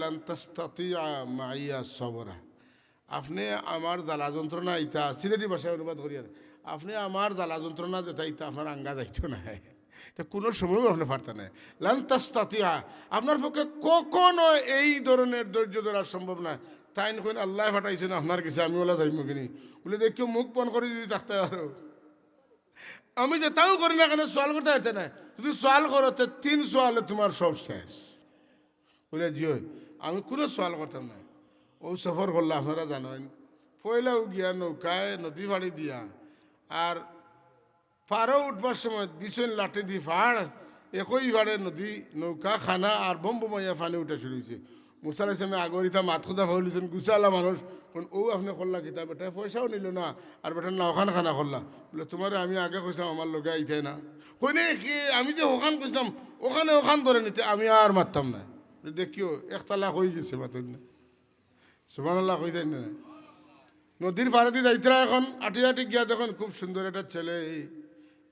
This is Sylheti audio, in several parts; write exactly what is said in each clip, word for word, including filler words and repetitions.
লান তাস্তাতিয়া মাইয়া সবরা।" আপনে আমার জ্বালা যন্ত্রণা ইতা, সিলেটি ভাষায় অনুবাদ করিয়ার, আপনে আমার জ্বালা যন্ত্রণা যেতা ইতা আপনার আঙ্গা যাইতো নায়, তে কুনু সময়ও আপনে পারতা নায়। লান তাস্তাতিয়া, আপনার পক্ষে কখনো এই ধরনের ধৈর্য ধরা সম্ভব নায়। তাইন কইন, "আল্লায় পাঠাইছইন আপনার গেছে, আমি অলা যাইমু গিনি?" বুলে, "দেখিও, মুখ বন্ধ করি যুদি থাকতায় পারো, আমি যেতাউ করি না কেনে সওয়াল করতায় পারতায় নায়। যুদি সওয়াল করো, তে তিন সওয়ালে তুমার সব শেষ।" বুলে, "জি অয়, আমি কুনু সওয়াল করতাম নায়।" অউ সফর করলা, আপনারা জানইন, পয়লাউ গিয়া নৌকায় নদী পাড়ি দিয়া, আর পারো উঠবার সময় দিছইন লাঠি দি পাড়, একই পাড়ে নদী, নৌকা খানা আর বম বমাইয়া পানি উঠা শুরু অইছে। মুসা আলাইহিস সালামে আগর ইতা মাত-কথা কইলিছইন, গুছাআলা মানুষ, কইন, "অউ আপনে করলা কিতা, বেটায় পয়সাও নিলো না, আর বেটার নাওখান খানা করলা।" বুলে, "তুমারে আমি আগে কইছলাম আমার লগে আইতায় না।" কইন, "এ কি, আমি যে অখান কইছলাম, অখানে অখান ধরে নিতে, আমি আর মাততাম নায়।" দেখিও, এক তালাক অইগেছে, মাতইন না। সুবহানাল্লাহ কইতাইন না? নদীর পাড়েদি যাইতরা অখন, আটি আটি গিয়া দেখইন খুব সুন্দর একটা ছেলে, এই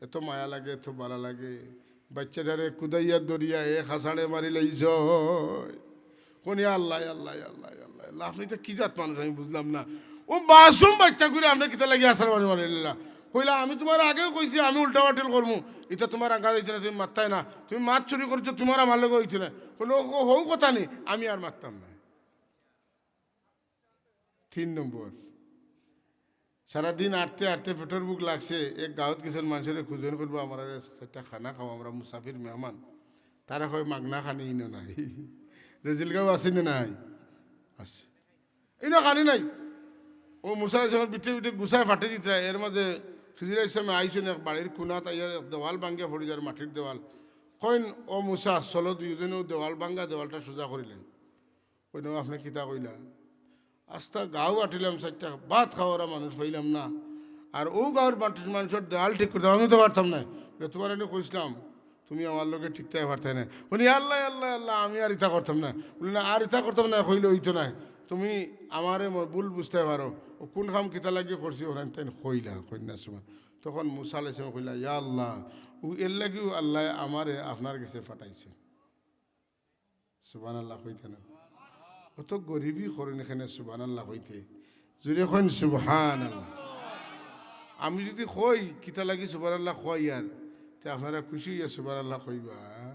এত মায়া লাগে, এত ভালা লাগে, বাইচ্চাটারে কুদাইয়া ধরিয়া এ খাসাড়ে মারিলাইছইন। কইন, "ইয়া আল্লাহ, ইয়া আল্লাহ, ইয়া আল্লাহ, ইয়া আল্লাহ, ইয়া আল্লাহ, আপনে ইতা কি জাত মানুষ আমি বুঝলাম না। অউ মাসুম বাইচ্চাগুরে আপনে কিতার লাগি আছাড় মারি মারিলাইলা?" কইলা, "আমি তুমারে আগেউ কইছি আমি উল্টা পাল্টি করমু, ইতা তুমার আঙ্গা যাইতো নায়, তুমি মাততায় না, তুমি মাত চুরি করছো, তুমার আমার লগে অইতো নায়।" কইলো, "অউ, অউ কথা নি, আমি আর মাততাম নায়।" তিন নম্বর, সারাদিন আটতে আটতে পেটর ভুক লাগছে, এক গাউত গেছইন মানষরে খুঁজইন, কইলা, "আমারে একটা খানা খাও, আমরা মুসাফির মেহমান।" তারা কয়, "মাগনা খানি ইনো নাই।" রেজিলগাঁও আছে না নাই? আছে। "ইনো খানি নাই।" অউ মুসা আলাইহিস সালাম বিটে বিটে গুছায় পাঠাই দিতরা, এর মাঝে খিজির আলাইহিস সালামে আইছইন এক বাড়ির কুনাত, আইয়া এক দেওয়াল ভাঙ্গিয়া পড়ি যার, মাটির দেওয়াল। কইন, "ও মুসা, চলো দুইজনে অউ দেওয়াল ভাঙ্গা দেওয়ালটা সোজা করিলাই।" কইন, "আপনে কিতা কইলা? আস্তা গাউ আটিলাম, চাইরটা ভাত খাওয়ারা মানুষ পাইলাম না, আর অউ গাউর মাটির মানষর দেওয়াল ঠিক করতাম, আমি তো পারতাম নায়। বুলে, তুমারে নি কইছলাম, তুমি আমার লগে ঠিকতায় পারতায় নায়।" কইন, "ইয়া আল্লাহ, ইয়া আল্লাহ, ইয়া আল্লাহ, আমি আর ইতা করতাম নায়।" বুলে, "না, আর ইতা করতাম নায় কইলে অইতো নায়, তুমি আমারে ম-, ভুল বুঝতায় পারো, অউ কুন কাম কিতার লাগি করছি, অখান তাইন কইলা।" কইন না সুবহান। তখন মুসা আলাইহিস সালামে কইলা, "ইয়া আল্লাহ, অউ এর লাগিউ আল্লায় আমারে আপনার গেছে পাঠাইছে।" সুবহানাল্লাহ কইতা না? অত গরিবি করইন কেনে সুবহানাল্লাহ কইতে? জুরে কইন সুবহানাল্লাহ। আমি যুদি কই, "কিতার লাগি সুবহানাল্লাহ কইয়ার?" তে আপনারা খুশি অইয়া সুবহানাল্লাহ কইবা।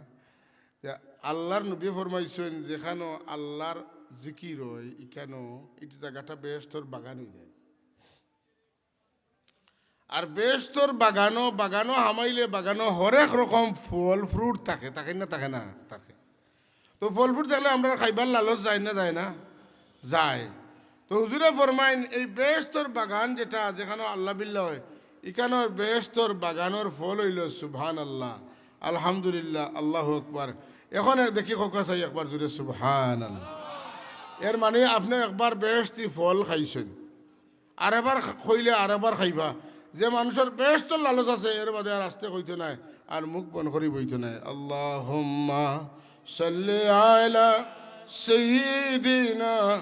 তে আল্লার নবীয়ে ফরমাইছইন, যেখানো আল্লার জিকির অয়, ইখানো, ইটা জাগাটা বেহেস্তর বাগান অইযায়। আর বেহেস্তর বাগানো, বাগানো হামাইলে বাগানো হরেক রকম ফল fruit থাকে, থাকে না, থাকে না? থাকে। তো ফল fruit দেখলে আমরার খাইবার লালচ যায় না, যায় না? যায়। তো হুজুরে ফরমাইন, এই বেহেস্তর বাগান যেটা, যেখানো আল্লাহ বিল্লাহ অয়, ইখানোর বেহেস্তর বাগানোর ফল অইলো সুবহানাল্লাহ, আলহামদুলিল্লাহ, আল্লাহু আকবার। অখন এক দেখি কউক্কা চাই একবার জুরে সুবহানাল্লাহ। এর মানে আপনে একবার বেহেস্তি ফল খাইছইন। আরেকবার খা-, কইলে আরেকবার খাইবা। যে মানষর বেহেস্তর লালচ আছে, এর বাদে আর আস্তে কইতো নায়, আর মুখ বন্ধ করি বইতো নায়। আল্লাহুম্মা সাল্লি আলা সাইয়্যিদিনা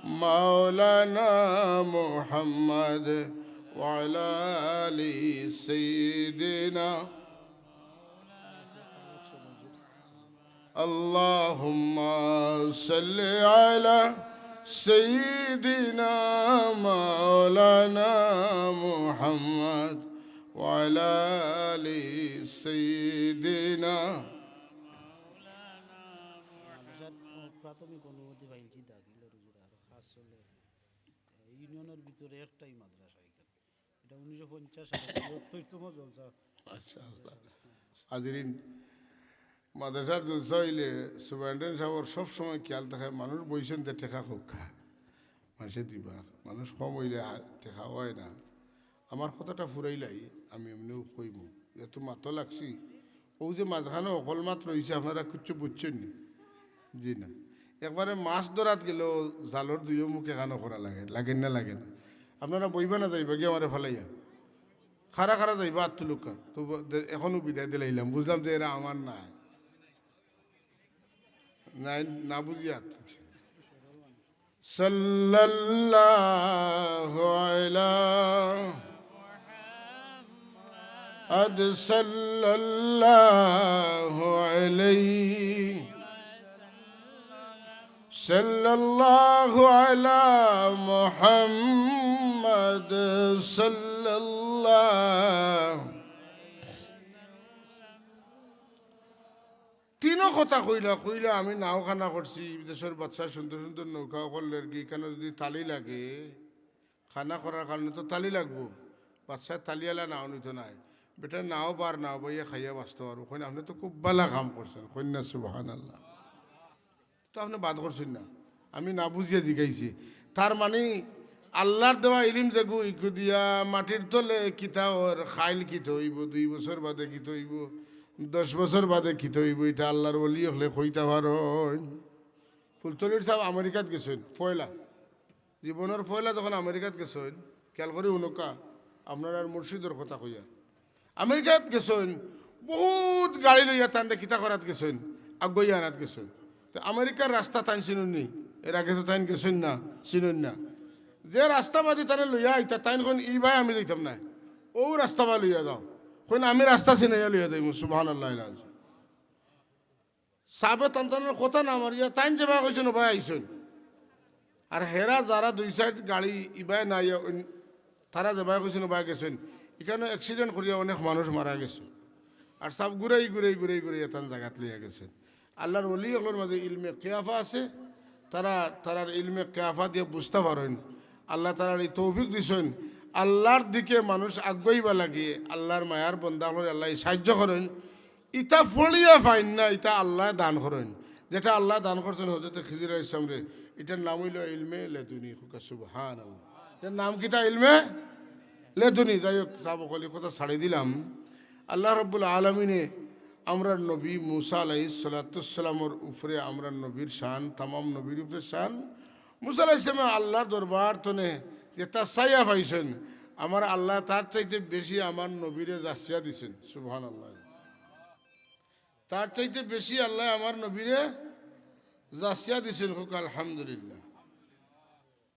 মাওলানা মুহাম্মদ ওয়া আলা আলি সাইয়্যিদিনা। اللهم صل على سيدنا مولانا محمد وعلى آل سيدنا। মাদ্রাসার প্রাথমিক অনুভূতি পাইছি দাখিল হুজুর আর খাস হলে ইউনিয়নের ভিতরে একটাই মাদ্রাসা এখানে। এটা উনিশশো পঞ্চাশ সালে বৃহত্তরতম জলসা। মাশাআল্লাহ। হাজিরিন, মাদ্রাসার জলসা অইলে সুপারিনটেন্ডেন্ট সাবর সব সময় খিয়াল থাকে, মানুষ বইছইন তে টেকা কউক্কা, মানষে দিবা, মানুষ কম অইলে আ-, টেকা অয় না। আমার কথাটা ফুরাইলাই, আমি এমনেউ কইমু, এত মাতো লাগছি। অউ যে মাঝখানো হকল মাত রইছে, আপনারা কিচ্ছু বুঝছইন নি? জি না। একবারে মাছ ধরাত গেলেও জালর দুইও মুখ এখানো করা লাগে, লাগে না, লাগে না? আপনারা বইবা না যাইবা গিয়া আমারে ফালাইয়া? খারা খারা যাইবা আত তুলউক্কা। তো ব-, দে-, এখনো বিদায় দিলাইলাম, বুঝলাম যে এরা আমার নায়। নাই, না বুঝিয়া আত তুলছে। সাল্লাল্লাহু আলা আদ সাল্লাল্লাহু আলাইহি সাল্লাল্লাহু আলা মুহাম্মদ সাল্লাল্লাহু। তিনও কথা কইলা, কইলা, "আমি নাও খানা করছি, বিদেশর বাদশায় সুন্দর সুন্দর নৌকা অকল লেরগি, ইখানো যদি তালি লাগে, খানা করার কারণে তো তালি লাগবো, বাদশায় তালিআলা নাও নিতো নায়, বেটা নাও বার নাও বাইয়া খাইয়া বাঁচতো পারবো।" কইন, "আপনে তো খুব ভালা কাম করছইন।" কইন না সুবহানাল্লাহ। তো আপনে বাদ করছইন না, আমি না বুঝিয়া জিগাইছি। তার মানে আল্লার দেওয়া ইলিম যেগু, ইগু দিয়া মাটির তলে কিতা অর, খাইল কিতা অইবো, দুই বছর বাদে কিতা অইবো, দশ বছর বাদে কিতা অইবো, ইটা আল্লার ওলি অকলে কইতা পারইন। ফুলতলির সাব আমেরিকাত গেছইন পয়লা, জীবনর পয়লা যখন আমেরিকাত গেছইন, খেয়াল করি হুনউক্কা, আপনারার মুর্শিদর কথা কইয়ার। আমেরিকাত গেছইন, বউত গাড়ি লইয়া তানরে কিতা করাত গেছইন, আগুয়াইয়া আনাত গেছইন। তো আমেরিকার রাস্তা তাইন চিনইন নি? এর আগে তো তাইন গেছইন না, চিনইন না। যে রাস্তাবাদি তানরে লইয়া আইতা, তাইন কইন, "ইবায় আমি যাইতাম নায়, অউ রাস্তাবায় লইয়া যাও।" কইন, "আমি রাস্তা চিনাইয়া লইয়া যাইমু।" সুবহানাল্লাহ। সাবে তান তানর কথা না মারিয়া তাইন যেবায় কইছইন, অবায় আইছইন। আর হেরা যারা দুই সাইড গাড়ি ইবায় না আইয়া অইন-, তারা যেবায় কইছইন, অবায় গেছইন। ইখানো accident করিয়া অনেক মানুষ মারা গেছে। আর সাব ঘুরাই, ঘুরাই, ঘুরাই, ঘুরাই এতান জাগাত লইয়া গেছইন। আল্লার ওলি অকলর মাঝে ইলমে কিয়াফা আছে। তারা, তারার ইলমে কিয়াফা দিয়া বুঝতা পারইন। আল্লায় তারারে তৌফিক দিছইন। আল্লার দিকে মানুষ আগুয়াইবার লাগি, আল্লার মায়ার বন্দা অকলরে আল্লায় সাহায্য করইন। ইতা ফড়িয়া পাইন না, ইতা আল্লায় দান করইন। যেটা আল্লায় দান করছইন হজরতে খিজির আলাইহিস সালামরে, ইটার নাম অইলো ইলমে লেদুনি। কউক্কা সুবহানাল্লাহ। ইটার নাম কিতা? ইলমে লেদুনি। যাই হউক, সাব অকল, ই কথা ছাড়ি দিলাম। আল্লাহ রাব্বুল আলামিনে আমরার নবী মুসা আলাইহিস সালাতু ওয়াস সালামর উপরে আমরার নবীর শান, তামাম নবীর উপরে শান। মুসা আলাইহিস সালামে আল্লার দরবার তনে যেটা চাইয়া পাইছইন, আমার আল্লায় তার চাইতে বেশি আমার নবীরে যাচিয়া দিছইন। সুবহানাল্লাহ। তার চাইতে বেশি আল্লায় আমার নবীরে যাচিয়া দিছইন, কউক্কা আলহামদুলিল্লাহ।